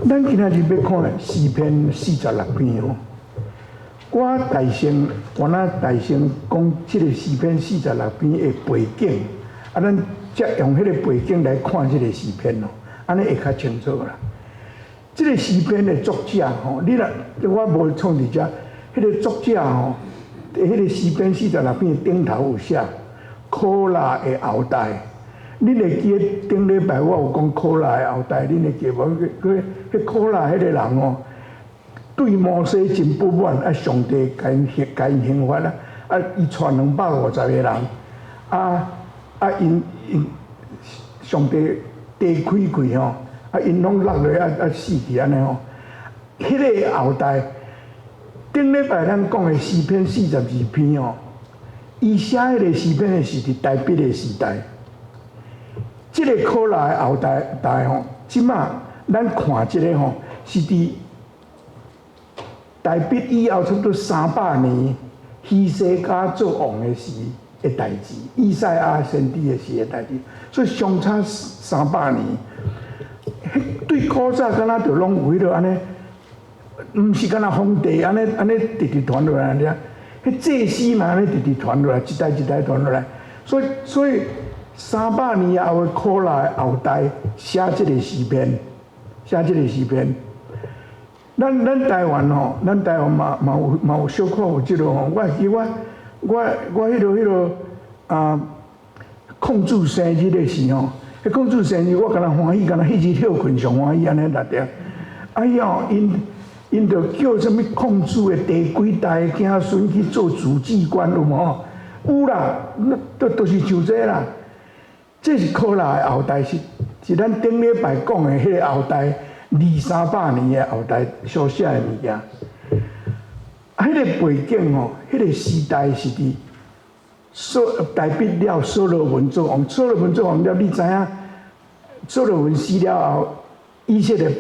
咱今仔日欲看詩篇四十六篇吼。我大先，我若大先講這個詩篇四十六篇的背景，啊，咱才用彼个背景來看這個詩篇咯，按呢會較清楚啦。這個詩篇的作者吼，你若我無創佇遮，彼個作者吼，彼個詩篇四十六篇頂頭有寫可拉的後代。恁會記得頂禮拜我有講可拉的後代，恁會記無？彼彼可拉彼個人吼，對摩西真不滿，啊，上帝共𪜶刑共𪜶刑罰啊，啊，伊帶250個人，啊啊，𪜶𪜶上帝地開開吼，啊，𪜶攏落落啊啊死去按呢吼。彼個後代，頂禮拜咱講的詩篇四十二篇吼，伊寫彼個詩篇的是佇大衛的時代。這个可拉的後代代吼，這馬咱看這个吼，是佇大衛以後差不多300年，希西家做王的時的代誌，以賽亞先知的時的代誌，所以相差三百年。對古早敢若就攏有彼落按呢，毋是干焦皇帝按呢按呢直直傳落來爾，彼祭司嘛按呢直直傳落來，一代一代傳落來，所以所以三百年後的可拉的後代寫這个詩篇，寫這个詩篇。咱咱台灣吼，咱台灣嘛嘛有嘛有小可有這个吼，我會記我我我彼落彼落啊，孔子生日的時吼，彼孔子生日我敢若歡喜，敢若彼日歇睏上歡喜按呢來著。啊伊吼，𪜶𪜶就叫啥物孔子的第幾代的子孫去做主祭官有無吼？有啦，都都是像這啦。這是可拉的後代，是是咱頂禮拜講的彼个後代。二三百年的後代所寫的物件，啊，彼個背景吼，彼個時代是佇所大衛了所羅門做王，所羅門做王了，你知影？所羅門死了後，以色列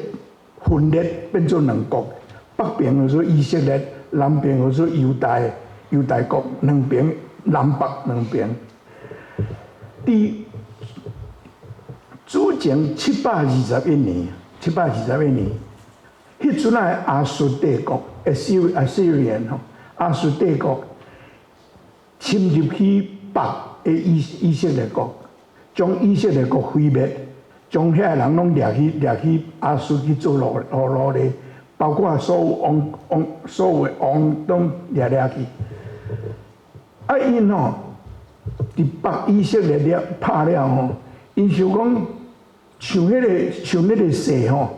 分裂變做兩國，北邊叫做以色列，南邊叫做猶大，猶大國兩邊，南北兩邊。佇主前721年。721年，彼陣仔亞述帝國，Assyrian 吼，亞述帝國侵入去北的以以色列國，將以色列國毀滅，將遐个人攏掠去掠去亞述去做奴奴奴隸，包括所有王王所有的王攏掠掠去。啊，𪜶吼佇北以色列了拍了吼，𪜶想講，像彼个像彼个勢吼，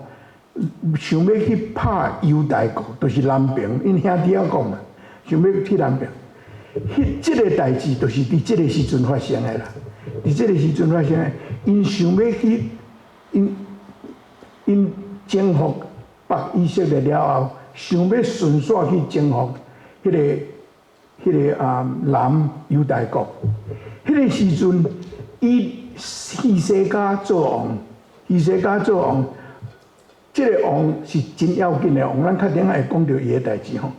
想欲去拍猶大國，就是南邊，𪜶兄弟仔講嘛，想欲去南邊。彼這个代誌就是佇這个時陣發生的啦。佇這个時陣發生的，𪜶想欲去，𪜶𪜶征服北以色列了後，想欲順紲去征服彼个彼个啊南猶大國。彼个時陣，伊希西家做王。希西家做王，這个王是真要緊的王，咱較等下會講著伊的代誌吼。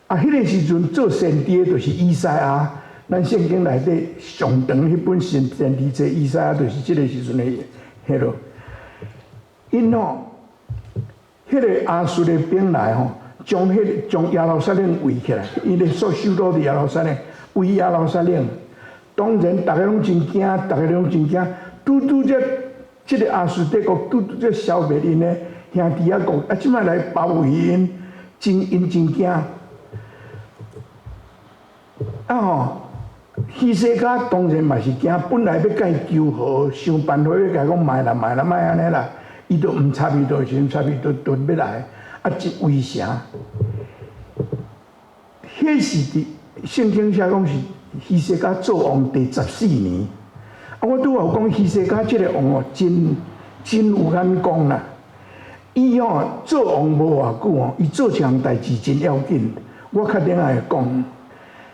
啊，彼个時陣做先知的就是以賽亞，咱聖經內底上長彼本先先知冊以賽亞，就是這个時陣的彼落。𪜶吼，彼个亞述的兵來吼，將彼個將耶路撒冷圍起來，𪜶的所首都佇耶路撒冷，圍耶路撒冷。當然，逐个攏真驚，逐个攏真驚，拄拄則。這个亞述帝國拄拄則消滅𪜶的兄弟仔國，啊，這擺來包圍𪜶，真𪜶真驚。啊吼，希西家當然嘛是驚，本來欲共伊求和，想辦法欲共伊講莫啦莫啦莫按呢啦，伊都毋插伊，就是毋插伊，都都欲來，啊，這圍城。彼是佇聖經寫講是希西家做王第十四年。啊！我拄仔有講希西家這个王哦，真真有眼光啦。伊吼做王無偌久吼，伊做一項代誌真要緊。我較等下會講，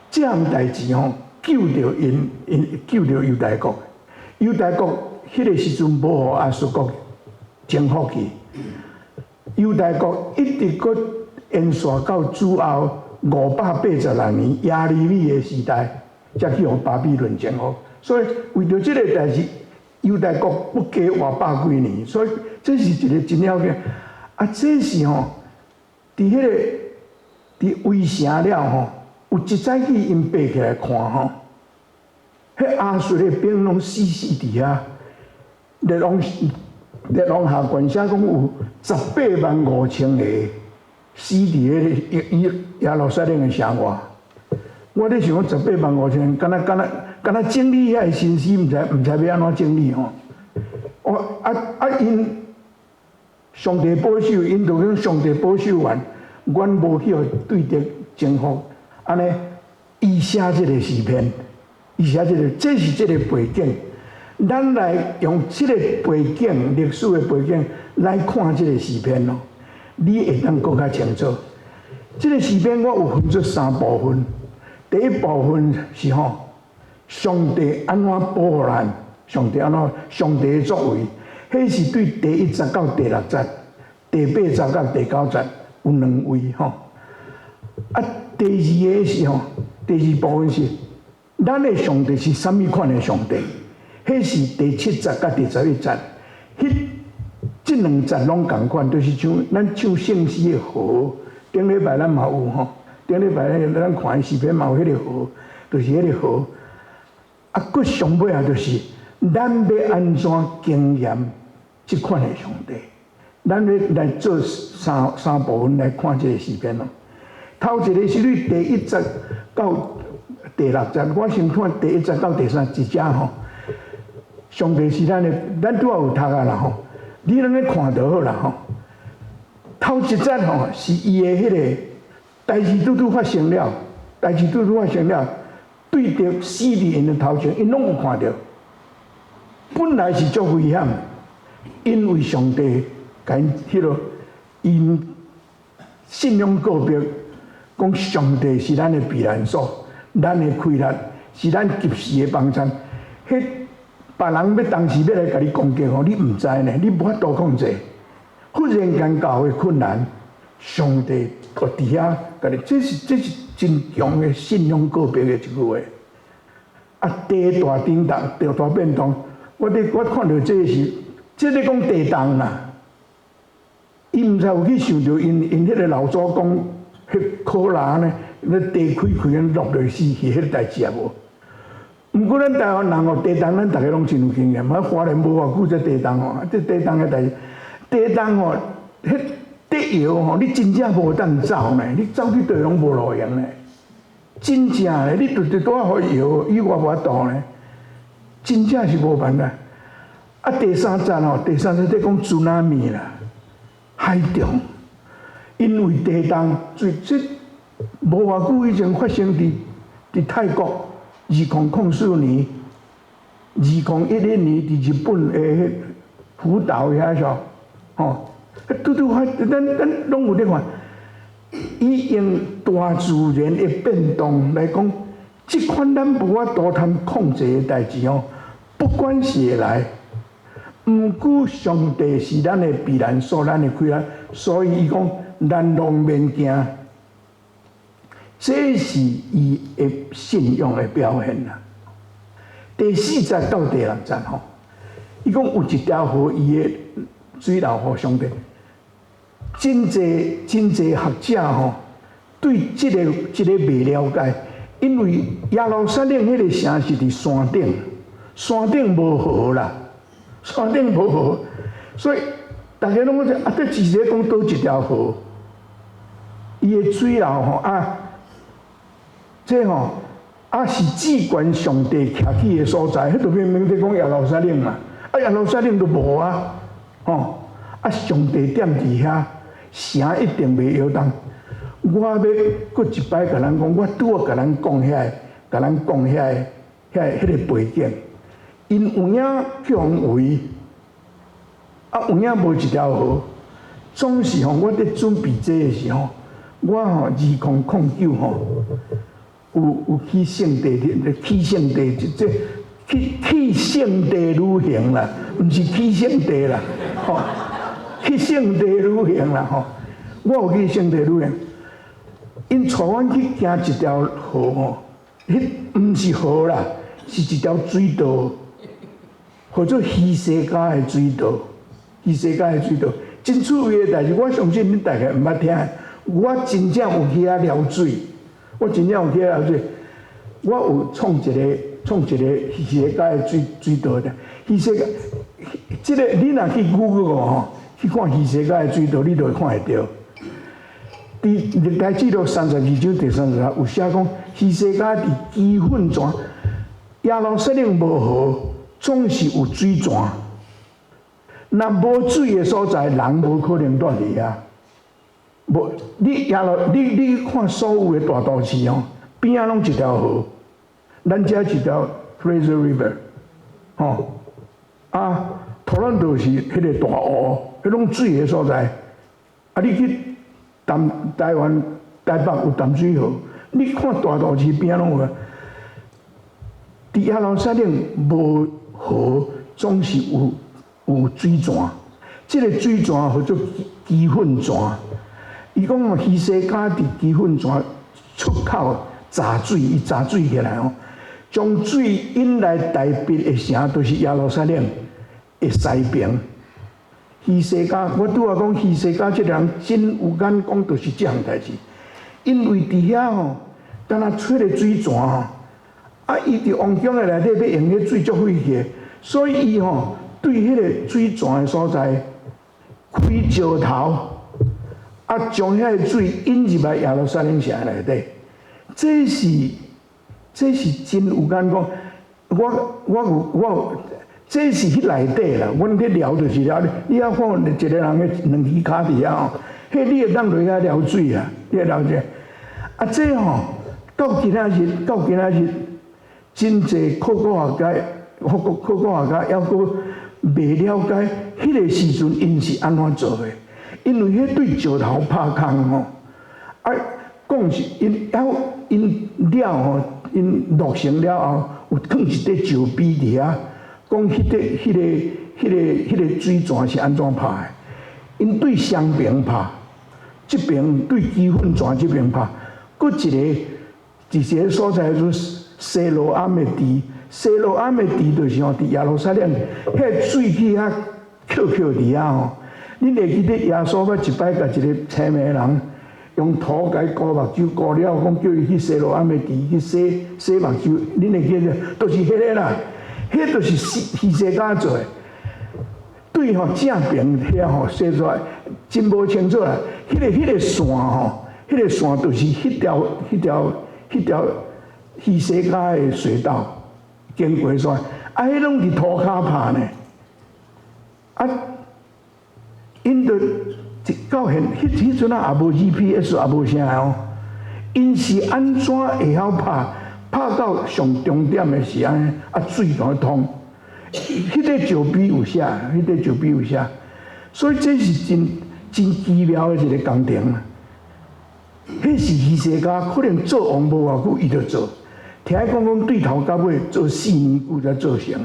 這項代誌吼救著𪜶𪜶救著猶大國。猶大國彼个時陣無予亞述國征服去，猶大國一直閣延續到主後586年耶利米的時代，才去予巴比倫征服。所以為著這个代誌，猶大國不加活百幾年，所以這是一个真要緊。啊，啊，這是吼，佇彼個佇圍城了吼，有一早起𪜶爬起來看吼，彼亞述的兵攏死死佇遐，列王列王下懸寫講有185,000個死佇彼个耶耶路撒冷的城外。我咧想講十八萬五千，敢若敢若敢若整理遐个身屍，毋知毋知欲按怎整理吼。哦啊啊！𪜶上帝保守，𪜶就講上帝保守阮，阮無去予對敵征服。按呢，伊寫這个詩篇，伊寫這个，這是這个背景。咱來用這个背景、歷史的背景來看這个詩篇咯，你會當閣較清楚。這个詩篇我有分做三部分。第一部分是吼，上帝按怎保護咱？上帝按怎？上帝的作為，彼是對第一節到第六節，第八節到第九節有兩位吼。啊，第二个是吼，第二部分是咱的上帝是啥物款的上帝？彼是第七節佮第十一節，彼這兩節攏仝款，就是像咱唱聖詩的和，頂禮拜咱嘛有吼。頂禮拜咱看的視頻嘛有彼個河，就是彼個河。啊，閣上尾仔就是咱欲按怎經驗這款的上帝？咱欲來做三三部分來看這个詩篇咯。頭一个是對第一節到第六節，我先看第一節到第三節吼。上帝是咱的，咱拄仔有讀啊啦吼，你攏咧看就好啦吼。頭一節吼是伊的彼个代誌拄拄發生了，代誌拄拄發生了，對著死佇𪜶的頭前，𪜶攏有看著。本來是足危險，因為上帝共𪜶彼囉，𪜶信仰告白，講上帝是咱的避難所，咱的氣力是咱及時的幫贊。彼別人欲當時欲來共你攻擊吼，你毋知呢，你無法度控制。忽然間教會困難，上帝閣佇遐共你，這是這是真強的信仰告白的一句話。啊，地大震動，地大變動，我佇我看著這是，這咧講地動啦。伊毋知有去想著𪜶𪜶彼个老祖公，彼可拉呢，咧地開開落落死去彼个代誌也無。毋過咱台灣人哦，地動咱逐个攏真有經驗，啊，花蓮無偌久才地動吼，這地動的代誌，地動吼，彼地搖吼，你真正無當走呢，你走去佗攏無路用呢。真正咧，你就就拄仔予搖，伊我無法度呢，真正是無辦法。啊，第三節吼，第三節咧講 tsunami 啦，海漲，因為地動，最這無偌久以前發生佇佇泰國。2004年，2011年佇日本的福島遐說，吼，拄拄發，咱咱攏有咧看，伊用大自然的變動來講，這款咱無法度通控制的代誌吼，不管是會來，毋過上帝是咱的避難所，咱的氣力，所以伊講咱攏免驚。這是伊的信仰的表現啦。第四節到第六節吼，伊講有一條河，伊的水流予上帝。真濟真濟學者吼，對這个這个袂了解，因為耶路撒冷彼個城是佇山頂，山頂無河啦，山頂無河，所以逐家攏講啊，這直接講佗一條河，伊的水流吼啊。這吼啊是至懸上帝徛起的所在，彼就明明佇講耶路撒冷嘛，啊耶路撒冷都無啊，吼啊上帝踮佇遐，城一定袂搖動。我欲閣一擺共咱講，我拄仔共咱講遐个，共咱講遐个，遐个彼个背景，𪜶有影去予圍，啊有影無一條河，總是吼，我佇準備這个時候，我吼2009吼。有有去聖地，去聖地，這去去聖地旅行啦，毋是去聖地啦，吼，去聖地旅行啦，吼，我有去聖地旅行，𪜶帶阮去行一條河吼，彼毋是河啦，是一條水道，號做希西家的水道，希西家的水道，真趣味的代誌，我相信恁大概毋捌聽。我真正有去遐撩水，我真正有去遐撩水。我有創一个創一個希西家的水水道的。希西家，這个你若去 Google 吼，去看希西家的水道，你就會看會著。佇歷代志錄32章第33有寫講，希西家佇基訓泉，耶路撒冷無河，總是有水泉。若無水的所在，人無可能住佇遐。無，你耶路，你你看所有的大都市哦，邊仔攏一條河，咱遮一條 Fraser River，吼，啊，多倫多是彼个大湖，彼攏水的所在。啊，你去淡台灣台北有淡水河，你看大都市邊仔攏有。佇耶路撒冷無河，總是有有水泉。這个水泉號做基訓泉。伊講哦，希西家佇基訓泉出口鑿水，伊鑿水起來哦，將水引來大衛的城，就是耶路撒冷的西邊。希西家，我拄仔講希西家這个人真有眼光，就是這項代誌。因為佇遐吼，敢若吹个水泉吼，啊，伊佇王宮的內底欲用彼水足費氣，所以伊吼對彼个水泉的所在開石頭，啊，將遐个水引入來耶路撒冷城內底。這是這是真有眼光。我我有我有，這是彼內底啦。阮去撩就是撩，你猶看一個人的兩支跤佇遐吼，彼你會當落遐撩水啊，你會了解？啊，這吼到今仔日，到今仔日，真濟考古學家、考古考古學家猶閣袂了解，彼个時陣𪜶是按怎做的？因為彼對石頭拍空吼，啊，講是𪜶猶𪜶了吼，𪜶落成了後，有囥一塊石碑佇遐，講彼个、彼个、彼个、彼个水泉是按怎拍的？𪜶對雙邊拍，這邊對基訓泉這邊拍，閣一个佇一个所在就是西羅亞的池，西羅亞的池就是吼，佇耶路撒冷，彼水去遐抾抾佇遐吼。恁會記得耶穌捌一擺共一个青盲人用塗共伊糊目睭糊了，講叫伊去西羅亞的池去洗洗目睭，恁會記得？就是彼个啦，彼就是希希西家做的。對吼正邊遐吼寫出來真無清楚啦。彼个彼个線吼，彼个線就是彼條彼條彼條希西家的隧道經過線，啊，彼攏佇塗跤拍呢，啊。𪜶就一到現，彼彼陣啊也無 GPS 也無啥哦，𪜶是按怎會曉拍？拍到上終點的是按呢，啊水就通。彼个石碑有寫，彼个石碑有寫，所以這是真真奇妙的一個工程。彼是希西家可能做王無偌久，伊就做。聽講講對頭到尾做4年久才做成，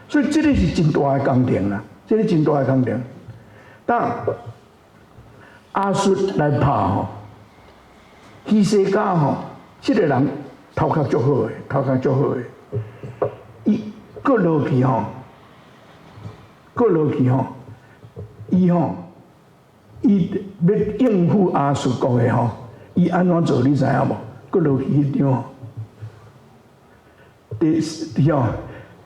所以這个是真大的工程啦，這个真大的工程。當亞述來拍吼，希西家吼，這個人頭殼足好的，頭殼足好的。伊閣落去吼，閣落去吼，伊吼，伊欲應付亞述國的吼，伊按怎做你知影無？閣落去彼張，佇佇吼，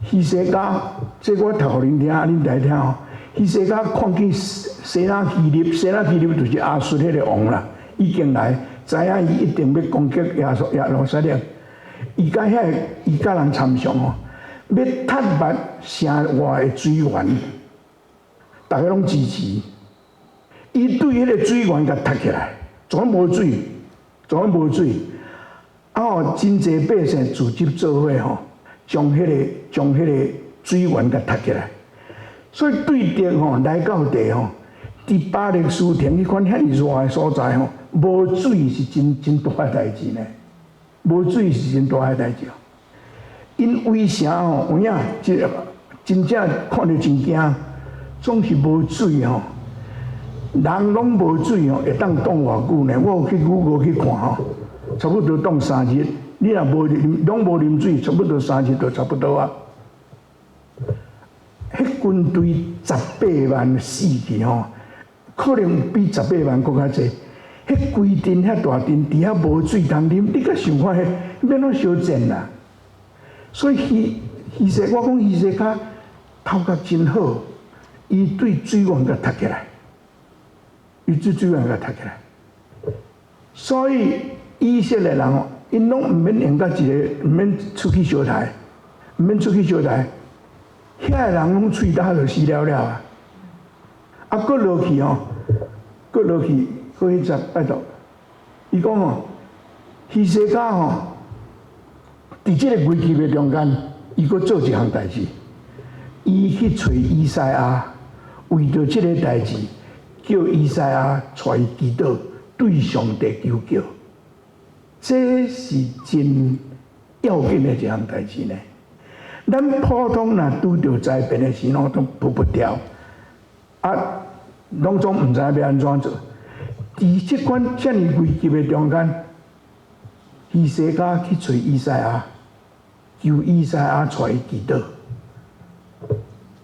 希西家，這我讀予恁聽，恁來聽吼。希西家看見西拿基立，西拿基立就是亞述彼个王啦，已經來，知影伊一定欲攻擊耶穌耶路撒冷。伊共遐个伊共人參詳吼，欲挖捌城外的水源，逐家攏支持。伊對彼个水源共挖起來，總無水，總無水。啊吼，真濟百姓組織做伙吼，將彼个將彼个水源共挖起來。所以對著吼來到地吼，佇巴勒斯坦彼款遐爾熱的所在吼，無水是真真大的代誌呢。無水是真大的代誌。𪜶圍城吼，有影這真正看著真驚，總是無水吼，人攏無水吼，會當擋偌久呢？我有去 Google 去看吼，差不多擋3日。你若無啉，攏無啉水，差不多三日就差不多啊。彼軍隊18萬死去吼，可能比十八萬閣較濟。彼規陣遐大陣，佇遐無水通啉，你閣想看彼欲按怎相戰啦？所以希希西，我講希西家頭殼真好，伊對水源共踢起來，伊對水源共踢起來。所以以色列人哦，𪜶攏毋免用到一个，毋免出去相刣，毋免出去相刣，遐个人攏喙焦就死了了啊！啊，閣落去吼，閣落去，閣彼節拜託，伊講吼，希西家吼，佇這个危急的中間，伊閣做一項代誌，伊去揣以賽亞，為著這个代誌，叫以賽亞帶伊祈禱，對上帝求救。這是真要緊的一項代誌呢。咱普通若拄著災變的時，攏總噗噗跳，啊，攏總毋知影欲按怎做。佇這款遮爾危急的中間，希西家去揣以賽亞，求以賽亞帶伊祈禱。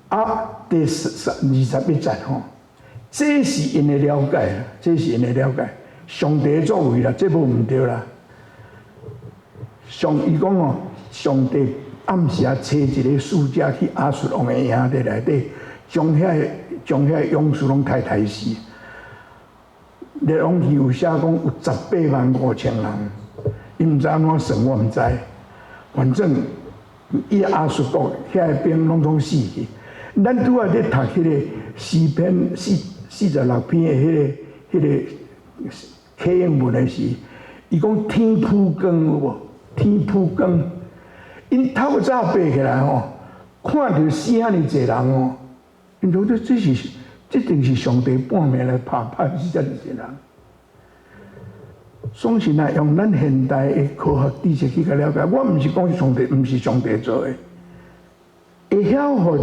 啊，第十21節吼，這是𪜶的了解，這是𪜶的了解。上帝的作為啦，這無毋對啦。上伊講哦，上帝暗時啊，差一个使者去亞述王的營地內底，將遐個勇士攏刣刣死。列王紀有寫講有185,000人，伊毋知按怎算，我毋知。反正伊亞述國遐个兵攏總死去。咱拄仔咧讀彼個詩篇46篇的彼个啟應文的時，伊講天曝光有無？天曝光，𪜶透早爬起來吼，看著死遐爾濟人吼，𪜶覺得這定是上帝半暝來拍拍死遮爾濟人。總是若用咱現代的科學知識去共了解，我毋是講上帝毋是上帝做的，會曉予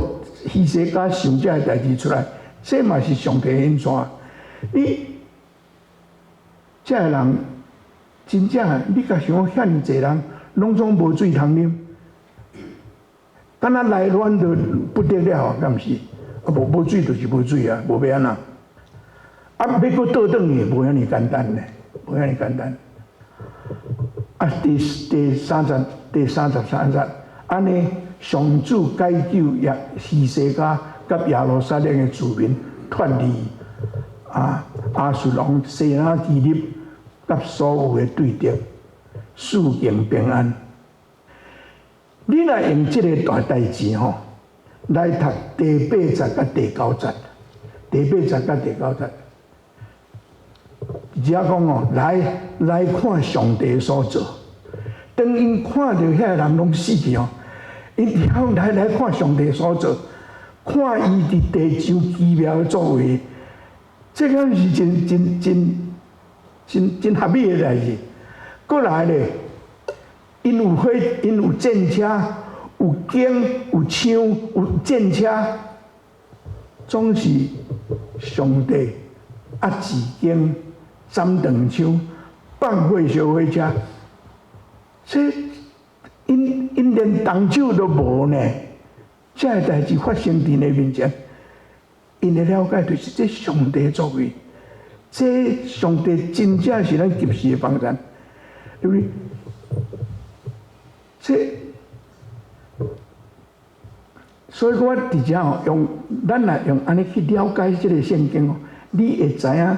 希西家想這个代誌出來，這嘛是上帝恩賜。你這个人真正，你共想講遐爾濟人，攏總無水通啉，敢若來亂就不得了，敢毋是？啊，無水就是無水啊，無欲按怎？啊，欲閣倒轉去，無遐爾簡單呢，無遐爾簡單。啊，第33節，按呢，上主解救耶希西家佮耶路撒冷的子民脫離亞述王西拿基立佮所有的對敵，四境平安。你若用這个大代誌吼，來讀第八節佮第九節，第八節佮第九節，而且講哦，來來看上帝所做。當𪜶看著遐个人攏死去哦，𪜶曉來來看上帝所做，看伊佇地上奇妙的作為，這敢是真真真真真合理的代誌。閣來咧，𪜶有火，𪜶有戰車，有弓，有槍，有戰車，總是上帝壓一弓，斬斷槍，放火燒火車。這𪜶連動手都無呢，這个代誌發生佇𪜶的面前，𪜶的了解就是這上帝作為，這上帝真正是咱及時的幫助，對不對？這所以我佇遮吼用，咱若用按呢去了解這个聖經哦，你會知影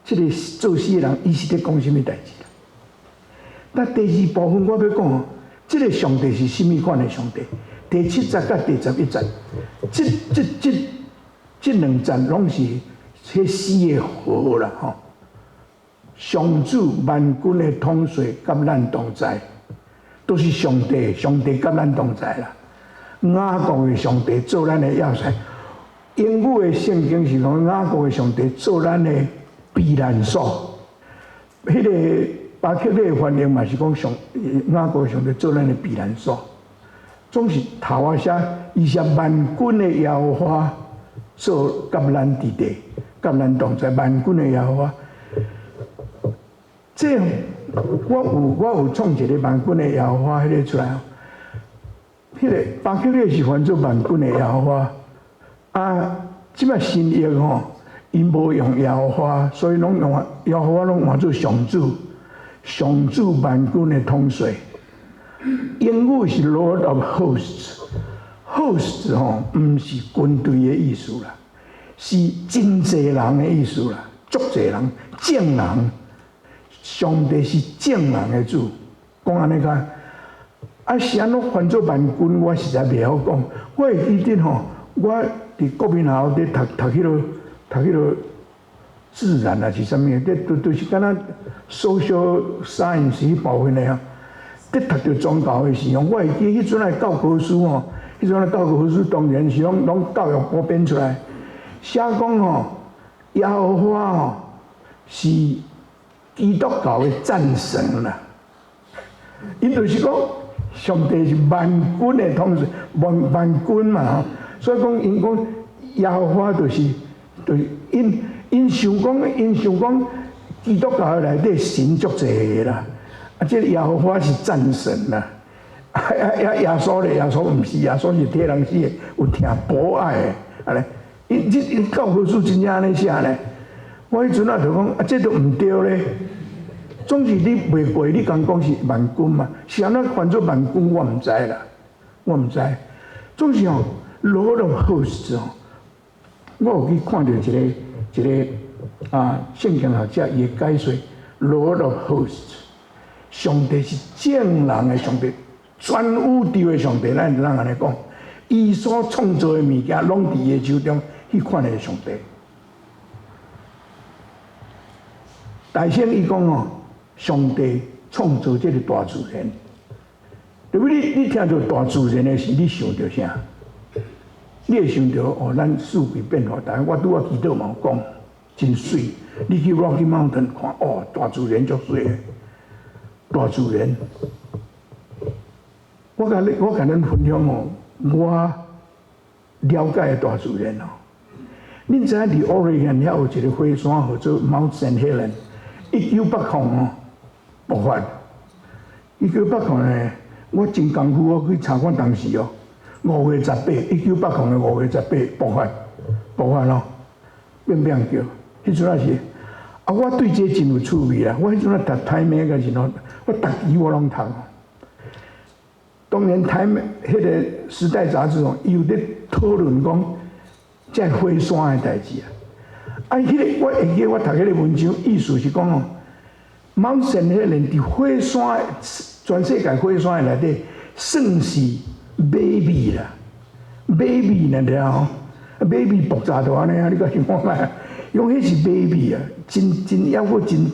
這个作詩的人伊是咧講啥物代誌。那第二部分我欲講哦，這个上帝是啥物款的上帝？第七節佮第11節，這兩節攏是彼詩的核啦吼。上主萬軍的統帥佮咱同在，都是上帝，上帝佮咱同在啦。雅各的上帝做咱的要塞，英語的聖經是講雅各的上帝做咱的避難所。彼个巴克禮的翻譯嘛是講上雅各的上帝做咱的避難所，總是頭仔寫，伊是萬軍的耶和華做佮咱佇地，佮咱同在萬軍的耶和華。這我有創一個萬軍的耶和華彼个出來哦。彼个巴克禮是翻做萬軍的耶和華，啊，這擺新約吼， 𪜶無用耶和華，所以攏用耶和華攏換做上主，上主萬軍的統帥。英語是 Lord of Hosts，Hosts 吼，毋是軍隊的意思啦，是真濟人的意思啦，足濟人，眾人。上帝是眾人的主，講按呢較，啊是按怎翻做萬軍，我實在袂曉講。我會記得吼，我佇國民學校佇讀讀彼個讀彼個自然啊是啥物，這都是敢若 social science 彼部分的啊。佇讀著宗教的時候，我會記彼陣的教科書吼，彼陣的教科書當然是攏攏教育部編出來，寫講吼，耶和華吼是基督教的戰神啦。𪜶就是講，上帝是萬軍的統帥，萬萬軍嘛吼，所以講𪜶講耶和華就是𪜶𪜶想講𪜶想講基督教內底神足濟个啦，啊，這個耶和華是戰神啦，啊啊耶穌咧，耶穌毋是，耶穌是替人死的，有疼博愛的，按呢，𪜶這𪜶教科書真正按呢寫呢，我彼陣啊就講啊，這都毋對咧。總是你袂過，你敢講是萬軍嘛？是按怎翻做萬軍，我毋知啦，我毋知。總是吼，Lord of Hosts 吼，我有去看著一個一個啊聖經學者伊的解說，Lord of Hosts，上帝是眾人的上帝，全宇宙的上帝，咱會當按呢講，伊所創造的物件攏佇伊的手中，彼款的上帝。大聖伊講哦，上帝創造這個大自然，對不？你聽著大自然的時，你想著啥？你會想著哦，咱四季變化，但我拄仔祈禱嘛有講，真媠。你去 Rocky Mountain 看，哦，大自然足媠的，大自然。我共恁分享哦，我了解的大自然哦。恁知影佇 Oregon 遐有一個火山號做 Mount Saint Helens，1980哦爆發。1980呢，我真功夫，我去查看當時哦，5月18，1980的五月十八爆發，爆發咯，變變叫，彼陣仔是，啊，我對這真有趣味啦。我彼陣仔讀 Time Magazine 哦，我逐期我攏讀。當年 Time 彼個時代雜誌哦，伊有咧討論講這火山的代誌啊。啊，彼個我會記，我讀彼個文章，意思是講哦，Mount Saint Helens 佇火山，全世界火山的內底算是 baby 啦，baby 呢了吼，baby 爆炸就按呢啊，你閣想看覓？講彼是 baby 啊，真真猶閣真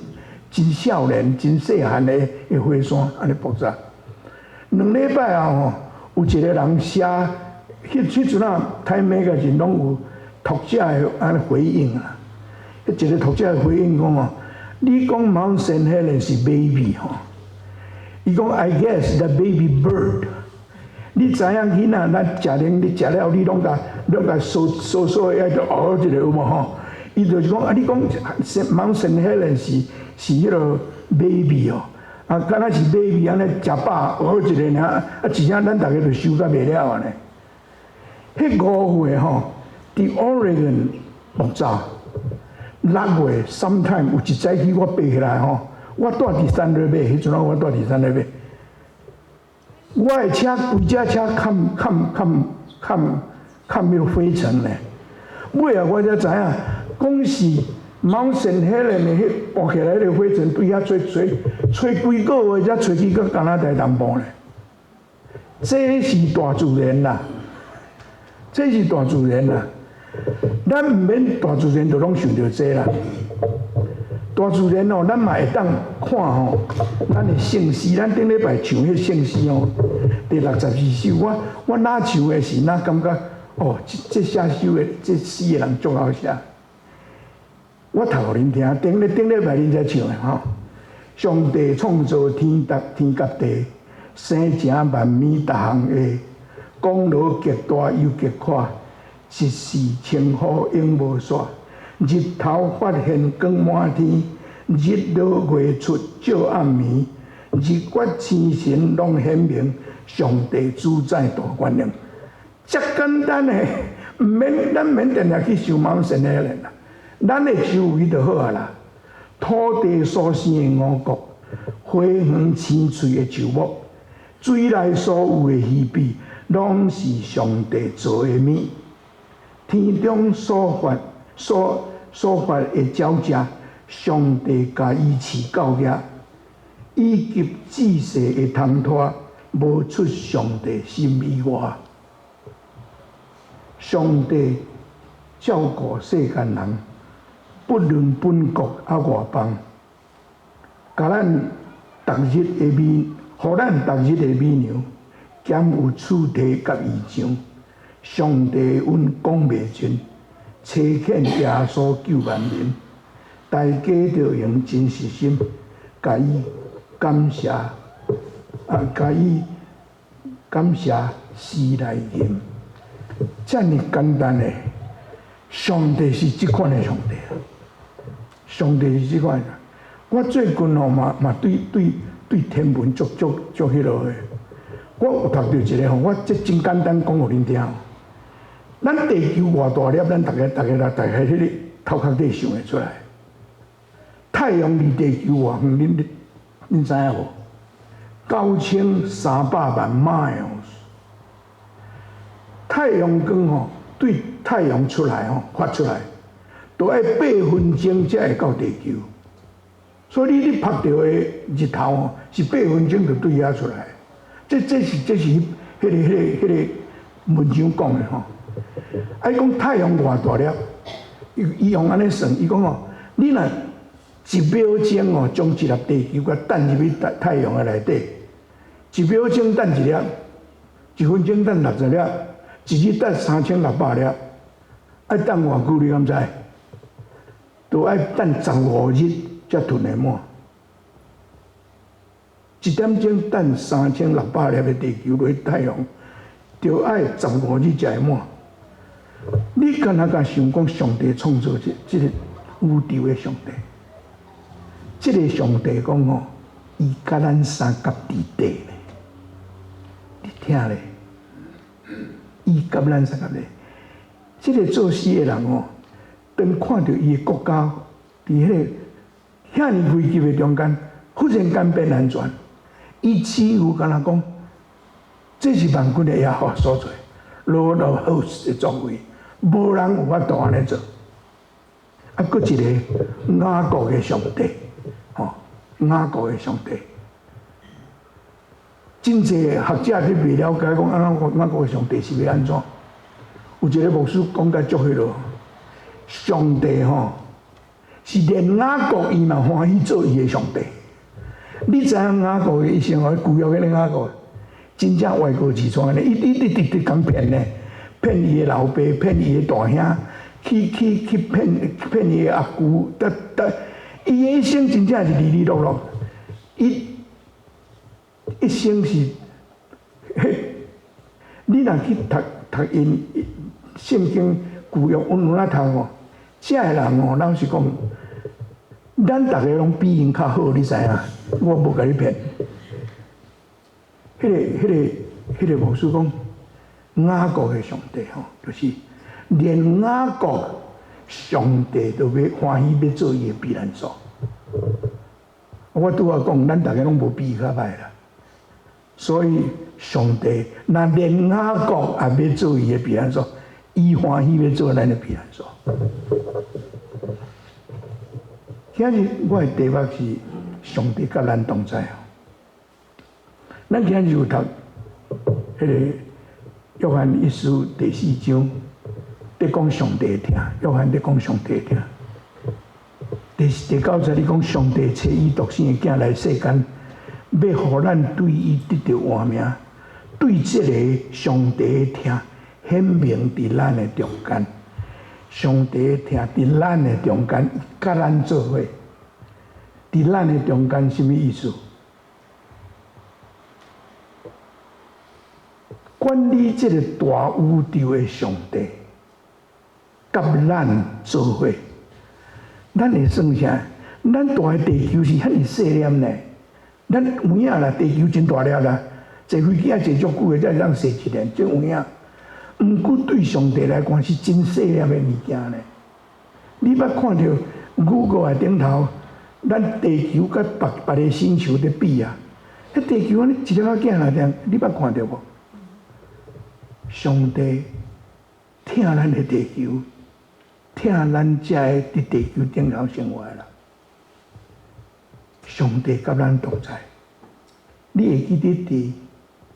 真少年、真細漢的的火山按呢爆炸。2禮拜後吼，有一個人寫，彼彼陣啊，Time Magazine 攏有讀者的按呢回應啊。彼一個讀者的回應講哦，你講 Mount Saint Helens 是 baby 吼，伊講 I guess the baby bird。你知影囡仔咱食奶，你食了你攏共攏共嗦嗦嗦的，愛著嗷一个有無吼？伊就是講啊，你講 Mount Saint Helens 是彼個 baby 哦，啊，敢若是 baby 按呢食飽嗷一个爾，啊，真正咱逐家就收甲袂了按呢。彼5月吼，佇 Oregon 爆炸，6月 sometime 有一早起我爬起來吼，我住佇 Thunder Bay，彼陣我住佇 Thunder Bay，我的車規隻車崁崁崁崁崁彼個灰塵咧。尾仔我才知影，講是 Mount Saint Helens 的彼爆起來彼個灰塵，對遐吹吹吹幾個月才吹去到加拿大南部咧。這是大自然啦，這是大自然啦。咱毋免大自然就攏想著這啦。大自然哦，咱嘛會當看吼，咱的聖詩，咱頂禮拜唱彼聖詩哦，第62首，我若唱的時，若感覺哦，這寫首的這詩的人足𠢕寫。我讀予恁聽，頂咧頂禮拜恁才唱的吼。上帝創造天甲天佮地，生成萬物逐項的，功勞極大又極闊，一時稱呼永無煞。日頭發現光滿天，日落月出照暗暝，日月星辰攏顯明，上帝主宰大權能。遮簡單的，毋免咱免定定去想 Mount Saint Helens 啦。咱的周圍就好啊啦。土地所生的五穀，花園青翠的樹木，水內所有的魚鱉，攏是上帝造的物。天中所發的鳥隻，上帝共伊飼到遐，以及仔細的蟲豸，無出上帝心意外。上帝照顧世間人，不論本國抑外邦，共咱逐日的米，予咱逐日的米糧，兼有屍體佮異象。上帝恩講袂盡，差遣耶穌救萬民，大家著用真實心，共伊感謝，啊，共伊感謝詩來吟，遮爾簡單的，上帝是這款的上帝，上帝是這款的。我最近吼嘛嘛對對對天文足足足彼落的，我有讀著一个吼，我這真簡單講予恁聽。咱地球偌大粒，咱逐个逐个來逐个彼個頭殼底想會出來。太陽離地球偌遠，恁恁知影無？9300萬 miles。太陽光吼，對太陽出來吼，發出來，都愛8分鐘才會到地球。所以你咧曝著的日頭吼，是八分鐘就對遐出來。這是彼個文章講的吼。啊，伊講太陽偌大粒，伊用按呢算，伊講吼，你若一秒鐘哦，將一粒地球共擲入去太陽的內底，一秒鐘擲一粒，一分鐘擲60粒，一日擲3600粒，愛等偌久你敢知？都愛等15日才吞會滿。一點鐘擲3600粒的地球落去太陽，就愛十五日才會滿。你敢若敢想講上帝創造這個宇宙的上帝？這個上帝講吼，伊佮咱相佮佇底咧，你聽咧，伊佮咱相佮咧。這個作詩的人吼，當看著伊的國家佇彼個遐爾危急的中間，忽然間變安全，伊只有敢若講，這是萬軍的耶和華所做，Lord of hosts 的作為，無人有法度按呢做。啊，閣一個雅各的上帝，吼，雅各的上帝，真濟學者佇未了解講，按怎雅各的上帝是欲按怎？有一個牧師講甲足彼落，上帝吼是連雅各伊嘛歡喜做伊的上帝。你知影雅各的一生吼，舊約彼個雅各，真正歪過自創呢，伊伊一直直共騙呢，騙伊的老爸，騙伊的大兄，去騙騙伊的阿姑，得得，伊的一生真正是離離落落，伊一生是，彼，你若去讀讀𪜶聖經舊約穩穩仔讀吼，這个人吼，老實講，咱逐个攏比𪜶較好，你知影？我無共你騙。彼個牧師講，雅各的上帝吼，就是連雅各上帝都欲歡喜欲做伊的避難所。我拄仔講，咱逐个攏無比伊較歹啦。所以上帝若連雅各也欲做伊的避難所，伊歡喜欲做咱的避難所。今日我的題目是上帝佮咱同在。咱今日有讀彼個約翰一書第四章，佇講上帝的疼，約翰佇講上帝的疼。第九節，伊講上帝差伊獨生的囝來世間，欲予咱對伊得著活命，對這个上帝的疼顯明佇咱的中間。上帝的疼佇咱的中間，佮咱做伙。佇咱的中間，啥物意思？管理這个大宇宙的上帝，佮咱做伙，咱會算啥？咱蹛的地球是遐爾細粒呢？咱有影啦，地球真大粒啦，坐飛機愛坐足久的才會當踅一輪，這有影。毋過對上帝來講是真細粒的物件呢。你捌看著 Google 的頂頭，咱地球佮別別个星球佇比啊？彼地球按呢一粒仔囝爾爾，你捌看著無？上帝疼咱的地球，疼咱遮个佇地球頂頭生活的人。上帝佮咱同在。你會記得佇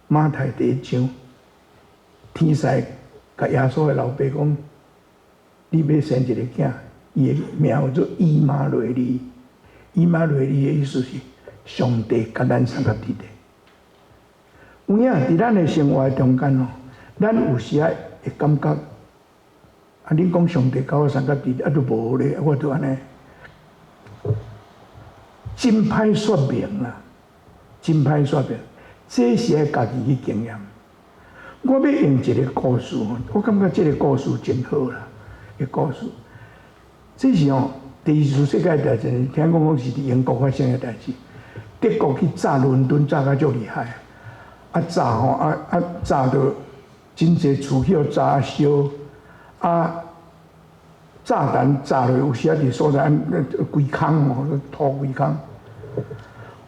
馬太第一章，天使共耶穌的老爸講：你欲生一个囝，伊的名叫做以馬內利。以馬內利的意思是上帝佮咱相佮佇咧。有影佇咱的生活中間哦，咱有時仔會感覺，啊，恁講上帝佮我相佮佇咧，啊，都無咧，我就按呢，真歹說明啦，真歹說明，這是愛家己去經驗。我欲用一个故事，我感覺這个故事真好啦。个故事，這是吼第二次世界大戰，聽講講是佇英國發生的代誌。德國去炸倫敦，炸甲足厲害，啊炸吼啊啊炸著真濟厝去予炸燒，啊炸彈炸落有時仔佇所在規空吼，塗規空。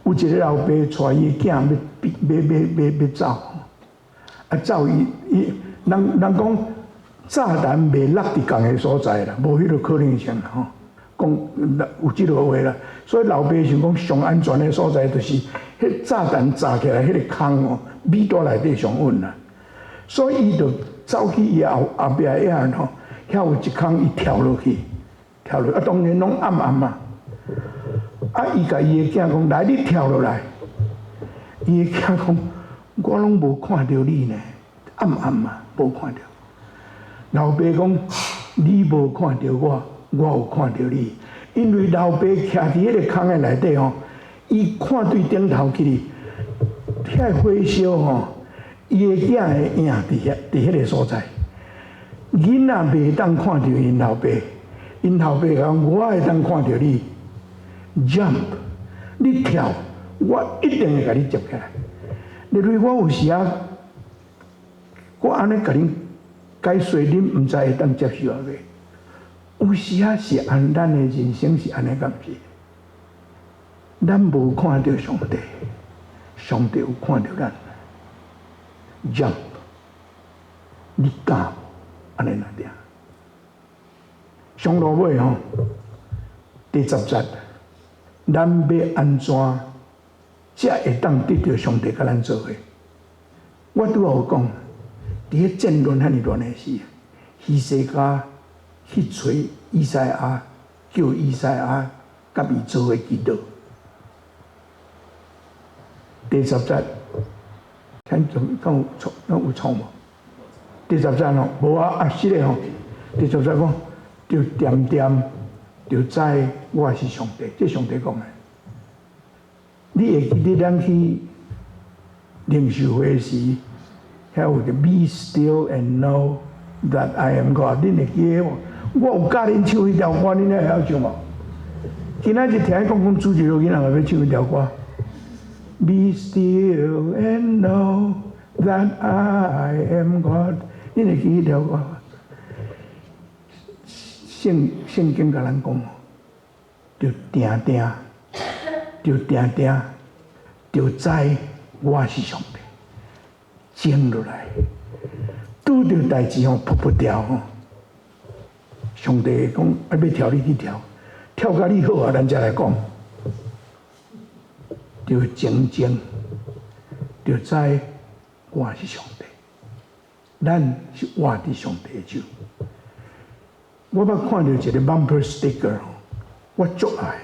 有一个老爸帶伊的囝欲欲欲欲欲走，啊走伊伊人人講炸彈袂落佇仝个所在啦，無彼个可能性啦吼。講有這个話啦，所以老爸想講上安全的所在就是彼炸彈炸起來彼个空哦，米袋內底上穩啦。所以伊就走去伊後後壁遐吼，遐有一空，伊跳落去，跳落啊，當然攏暗暗啊。啊！伊共伊的囝講：來，你跳落來。伊的囝講：我攏無看著你呢，暗暗嘛，無看著。老爸講：你無看著我，我有看著你。因為老爸徛佇彼个空的內底吼，伊看對頂頭去，遐火燒吼，伊的囝的影佇遐，佇彼个所在。囡仔袂當看著𪜶老爸，𪜶老爸講：我會當看著你。Jump，你跳，我一定會共你接起來。例如我有時仔，我按呢共恁解說，恁毋知會當接受抑未？有時仔是按咱的人生是按呢，敢毋是？咱無看著上帝，上帝有看著咱。Jump，你敢無？按呢爾。上落尾吼，第十節。咱欲按怎才會當得著上帝佮咱做伙？我拄仔有講，佇彼戰亂遐爾亂的時，希西家去揣以賽亞，叫以賽亞佮伊做伙祈禱。第十節，聽總敢有錯？敢有錯無？第十節吼，無啊啊是咧吼。第十節講，著恬恬，著知我是上帝，這上帝講的。你會記得咱去靈修會時，遐有個 Be still and know that I am God，恁會記得無？我有教恁唱彼條歌，恁會曉唱無？今仔日聽講講主日囡仔嘛欲唱彼條歌。Be still and know that I am God，恁會記彼條歌？聖聖經共咱講，著定定，著定定，著知我是上帝，靜落來，拄著代誌吼，噗噗跳吼，上帝講啊，欲跳你去跳，跳甲你好啊，咱才來講，著靜靜，著知我是上帝，咱是握佇上帝的手。我捌看著一个 bumper sticker，我足愛，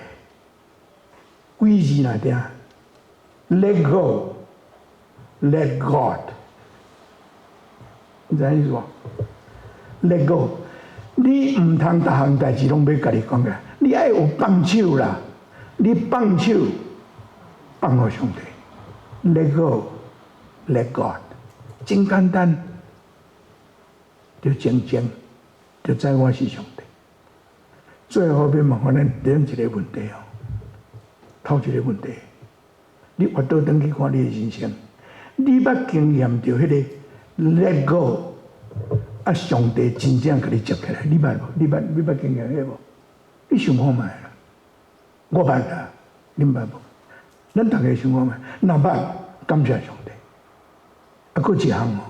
幾字爾定，Let go，Let God，你知影意思無？Let go，你毋通逐項代誌攏欲家己講嘅，你愛有放手啦，你放手，放予上帝。Let go，Let God，真簡單，就靜靜。就知我是上帝。最後欲問咱恁一个問題哦，頭一个問題，你回倒轉去看你的人生，你捌經驗著彼个 let go，啊，上帝真正共你接起來，你捌無？你捌你捌經驗彼無？你想看覓啦？我捌啦，恁捌無？咱逐家想看覓？若捌，感謝上帝。啊，閣一項哦，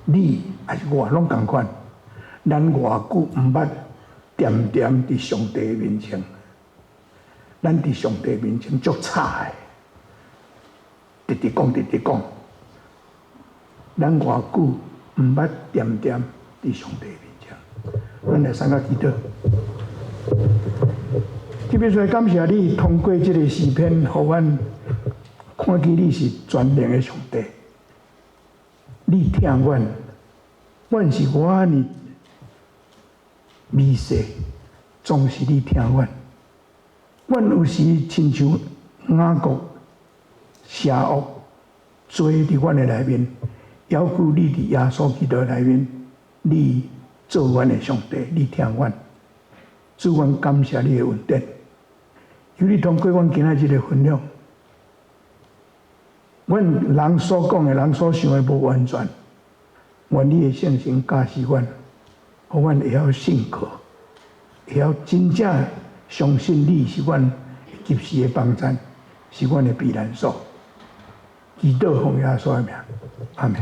你抑是我攏仝款，咱偌久毋捌恬恬佇上帝面前，咱佇上帝面前足吵的，直直講，直直講。咱偌久毋捌恬恬佇上帝面前，咱來三個祈禱。特別說感謝你通過這個詩篇，予阮看見你是全能的上帝。你疼阮，阮是偌爾微細，總是你疼阮。阮有時親像雅各邪惡坐佇阮的內面，猶閣你佇耶穌基督內面，你做阮的上帝，你疼阮。主，阮感謝你的恩典。求你通過阮今仔日的分享，阮人所講的、人所想的無完全，願你的聖神教示阮，予阮會曉信靠，會曉真正相信你是阮及時的幫贊，是阮的避難所。祈禱奉耶穌的名，阿門。